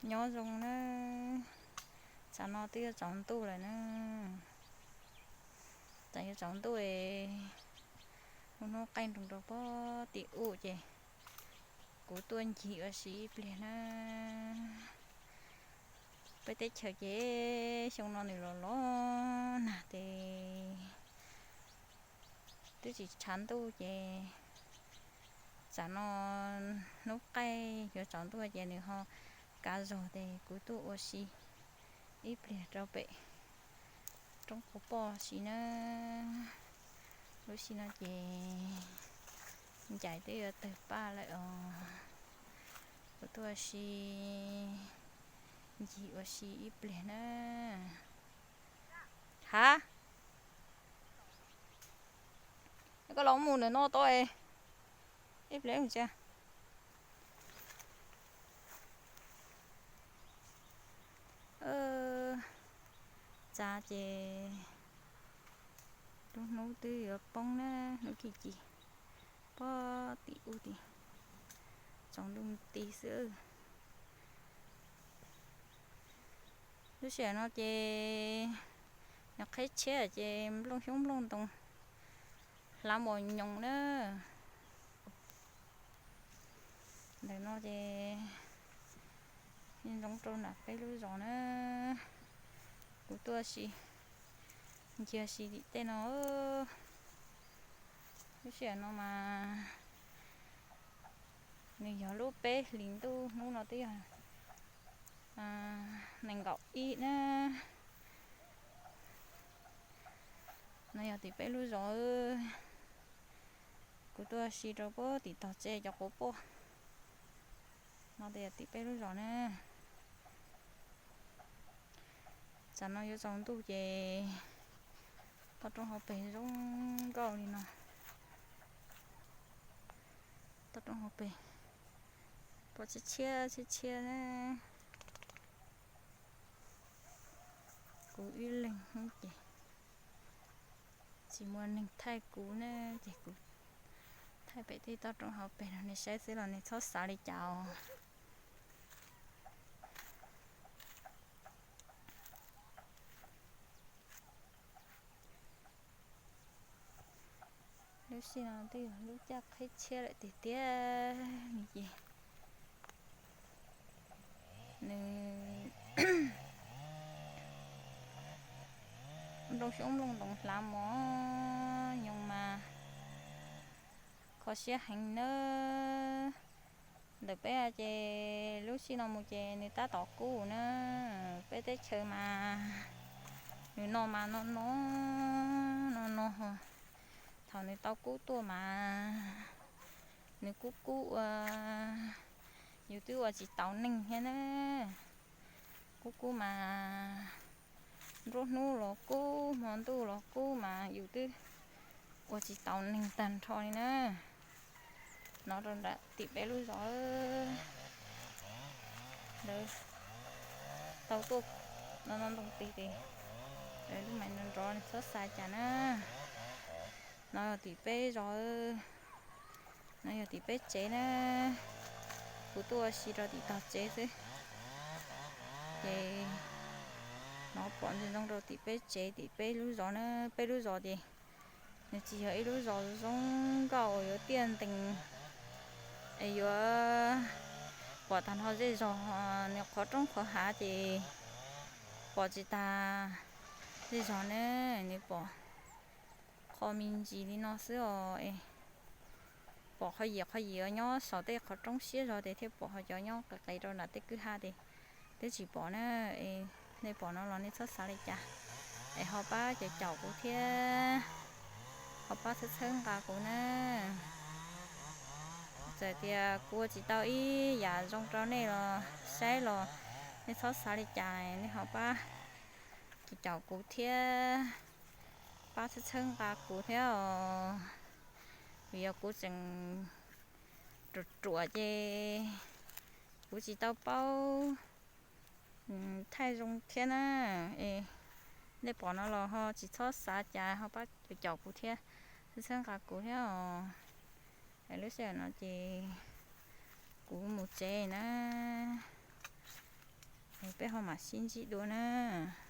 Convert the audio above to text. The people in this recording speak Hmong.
Nyob zoo na, tsam no twb yuav tsaus ntuj lawm na. Tsam yuav tsaus ntuj, lub hnub qaij nroos rau pog tim ub ces kuv tuaj ncig ua si ib pliag na. Peb teb chaws ces xyoo no nws los los nag tes twb tsis tshav ntuj ces tsam no hnub qaij yuav tsaus ntuj ces nws ho kav zog tes kuv tuaj ua si ib pliag rau pem roob quav poj si na. Lub sij no ces ncaim twb yuav tawg paj lawm os. Kuv tuaj ua si ncig ua si ib pliag na. Ha, koj los mus ntawm no tau ib pliag ntsia. Tsav ces lub hnub twb yuav poob na, hnub kim ci pog tim ub tim tsaus ntuj ti xwb. Lub sij hawm no ces nws qhib tshiab ces nplooj xyoob nplooj ntoo hlav mos nyoos na. Ntawm no ces zoo rau nram peb lub zos na. Kuv tuaj si ncig si tim tej no. Lub sij hawm no mas nws yog lub peb hlis ntuj, hnub no twb yog nees nkaum ib na. No yog tim peb lub zos. Kuv tuaj si rau pem tim tog tsev cov quav poj. No tes yog tim peb lub zos na. Tsam no yuav tsaus ntuj ces toj roob hauv pes zoo nkauj li no. Toj roob hauv pes pom tshiab tshiab tshiab tshiab na. Kuv ib leeg xwb ces tsis muaj neeg thaij kuv ne, ces kuv thaij pem tej toj roob hauv pes rau nej saib xwb los nej txhob xav li cas os. Lub sij no twb yog lub caij qhib tshiab lawm tiag tiag li ces nws nplooj xyoob nplooj ntoo hlav mos nyoos mas kho siab heev nawb. Ntawm peb ces lub sij no mus ces nws tab tom kub na. Peb teb chaws mas nws no mas no no no no. Thaum nws tau kub tuaj mas nws kub kub ua yus twb ua tsis taus neeg thiab na. Kub kub mas nruab hnub los kub, hmo ntuj los kub mas yus twb ua tsis taus neeg tag nrho li na. No rau nram tim peb lub zos, lawv tau tuaj no no ntoo tig tes lawv lub mais nrov nrov, nej txhob xav cas na. No yog tim peb zos, no yog tim peb tsev na. Kuv tuaj ua si rau tim tog tsev xwb, ces no pom ntsoov ntsoov rau tim peb tsev tim peb lub zos na. Peb lub zos ces nws tsis yog ib lub zos zoo nkauj uas yuav tiaj ntees es yuav pom tag nrho zej zog, nws qhov roob qhov hav ces pom tsis tag zej zog na. Nws pom qho me ntsis li no xwb os. Pom qhov yias qhov yias nyob saum tej qhov roob siab zog tes thiaj pom, ho cov nyob qis qis rau nram tej kwj ha tes twb tsis pom na. Nej pom no los nej txhob xav li cas, es ho pab caum caum kuv thiab, ho pab txhawb txhawb nqa kuv na. Txawm tias kuv ua tsis tau ib yam zoo rau nej los saib los nej txhob xav li cas, nej ho pab caum caum kuv thiab, pab txhawb txhawb nqa kuv thiab os. Vim yog kuv tseem ruam ruam ces kuv tsis tau paub thaij zoo thiab na. Es nej pom no los ho tsis txhob xav cas, ho pab caum caum kuv thiab, txhawb txhawb nqa kuv thiab os. Lub sij hawm no ces kuv mus tsev na. peb ho mam sib ntsib dua nawb.